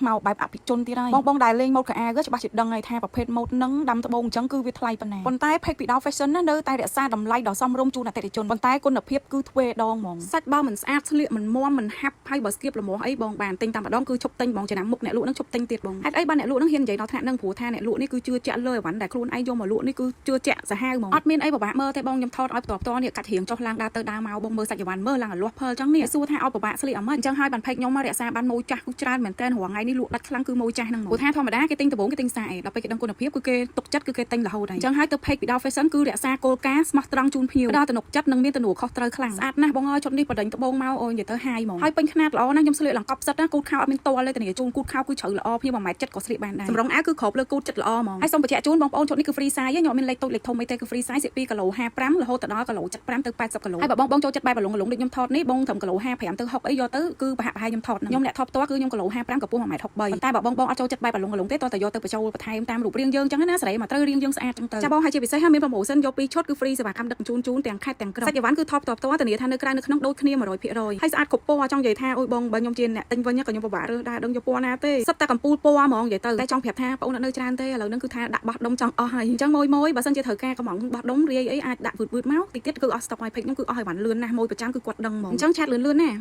មកបែបអភិជនទៀតហើយបងបងដែលលេងម៉ូដខោអាវច្បាស់ជាដឹងហើយថាប្រភេទម៉ូដហ្នឹងដាំត្បូងអញ្ចឹងគឺវាថ្លៃប៉ុណ្ណាប៉ុន្តែ page ពីដោ fashion ណានៅតែរក្សាតម្លៃដ៏សមរម្យជូនអតិថិជនប៉ុន្តែគុណភាពគឺទ្វេដងហ្មងសាច់បើមិនស្អាតស្លៀកមិនមាំមិនហាប់ហើយបើស្គៀបលមាស់អីបងបានទិញតាមម្ដងគឺឈប់ទិញបងចំណាំមុខអ្នកលក់ហ្នឹងឈប់ទិញទៀតបងហេតុអីបានអ្នកលក់ហ្នឹងហ៊ាននិយាយដល់ថ្នាក់ហ្នឹងព្រោះថាអ្នកលក់នេះគឺជឿជាក់លើអីវ៉ាន់ដែលខ្លួនឯងយកមកលក់នេះគឺជឿជាក់សាហាវហ្មងអត់មានអីពិបាកមើលទេបងខ្ញុំថតឲ្យផ្ទាល់ផ្ទាល់នេះកាត់រៀងចុះឡើងដើរទៅដើរមកបងមើលសាច់អីវ៉ាន់មើលឡើងឲ្យលាស់ផលអញ្ចឹងនេះសួរថាឲ្យពិបាកស្លៀកអត់មិនអញ្ចឹងហើយបាន page ខ្ញុំមករក្សាបានម៉ូយចាស់គឺច្រើនមែនតើរាល់ថ្ងៃនេះលក់ដាច់ខ្លាំងគឺម៉ូយចាស់ហ្នឹងព្រោះថាធម្មតាគេទិញដំបូងគេទិញសាអេដល់ពេលគេដឹងគុណភាពគឺគេទុកចិត្តគឺគេទិញរហូតហើយអញ្ចឹងហើយទៅ page ពីដោ fashion គឺរក្សាគោលការណ៍ស្មោះត្រង់ជូនភ្ញៀវផ្ដល់ទំនុកចិត្តនិងមានទំនួលខុសត្រូវខ្លាំងស្អាតណាស់បងអើយឈុតនេះបដិញត្បូងមកអូយនិយាយទៅហាយហ្មងហើយពេញខ្នាតល្អណាស់ខ្ញុំស្លៀកឡើងកប់សិតណាគូតខោអត់មានតល់ទេធានាជូនគូតខោគឺជ្រៅល្អភ្ញៀវ1ម៉ែត្រចិត្តក៏ស្លៀកបានដែរសម្រងអាវគឺគ្របលើគូតចិត្តល្អហ្មងហើយសូមបញ្ជាក់ជូនបងប្អូនឈុតនេះគឺ free size ខ្ញុំអត់មានលេខតូចលេខធំអីទេគឺ free size ពីគីឡូ55រហូតទៅដល់គីឡូ75ទៅ80គីឡូហើយបើបងបងចូលចិត្តបែបបលងបលងដូចខ្ញុំថតនេះបងត្រឹមគីឡូ55ទៅ60អីយកទៅគឺប្រហាក់ប្រហែលខ្ញុំថតខ្ញុំអ្នកថតផ្ទាល់គឺខ្ញុំគីឡូ55កម្ពស់1ម៉ែត្រ63ប៉ុន្តែបើបងបងអត់ចូលចិត្តបែបបលងបលងទេតោះតែយកទៅបញ្ចូលបន្ថែមតាមរូបរាងយើងចឹងណាសេរីមកត្រូវរាងយើងស្អាតចឹងទៅចាបងហើយជាពិសេសហើយមាន promotion យកពីរឈុតគឺ free សេវាកម្មដឹកជញ្ជូនជូនទាំងខេត្តទាំងក្រុងសាច់អីវ៉ាន់គឺថតផ្ទាល់ផ្ទាល់ធានាថានៅក្រៅនៅក្នុងដូចគ្នា100%ហើយស្អាតគ្រប់ពណ៌ចង់និយាយថាអូយបងបើខ្ញុំជាអ្នកទិញវិញក៏ខ្ញុំពិបាករើសដែរដឹងយកពណ៌ណាទេសិតតែកំពូលពណ៌ហ្មងនិយាយទៅតែចង់ប្រាប់ថាបងអូនអត់នៅច្រើនទេឥឡូវហ្នឹងគឺថាដាក់បោះដុំចង់អស់ហើយអញ្ចឹងមួយមួយបើសិនជាត្រូវការកំងបោះដុំរាយអីអាចដាក់វឺតវឺតមកតិចទៀតគឺអស់ stock ហើយ page ខ្ញុំគឺអស់ឲ្យបានលឿនណាស់មួយប្រចាំគឺគាត់ដឹងហ្មងអញ្ចឹង chat លឿនលឿនណា។